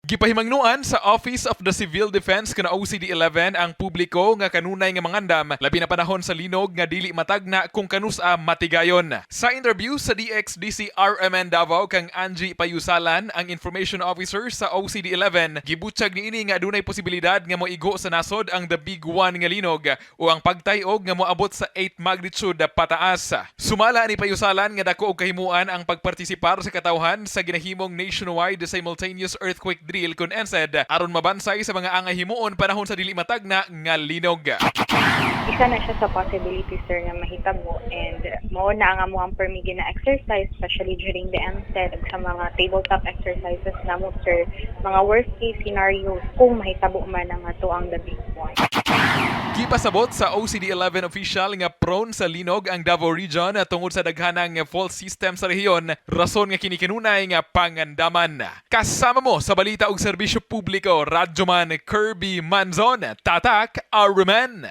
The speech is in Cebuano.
Gipahimangnuan sa Office of the Civil Defense kana OCD-11 ang publiko nga kanunay nga mangandam, labi na panahon sa linog nga dili matagna kung kanusa matigayon. Sa interview sa DXDC RMN Davao kang Angie Payusalan, ang information officer sa OCD-11, gibutyag niini nga adunay posibilidad nga moigo sa nasod ang the big one nga linog o ang pagtayog nga moabot sa 8 magnitude pataas. Sumala ni Payusalan nga dako og kahimuan ang pagpartisipar sa katawhan sa ginahimong nationwide simultaneous earthquake drill kon NSED aron mabansay sa mga angay himuon panahon sa dili matagna nga linog. Isa na siya sa possibility, sir, nga mahitabo and mao na ang amoang permi na exercise, especially during the MSED ug sa mga tabletop exercises namo, sir, mga worst case scenarios kung mahitabo man ang ato ang the big one. Gipasabot sa OCD-11 official nga prone sa linog ang Davao Region tungod sa daghanang fault system sa rehiyon, rason nga kini kanunay nga pangandaman. Kasama mo sa balita ug serbisyo publiko, Radyoman Kirby Manzon, Tatak RMN.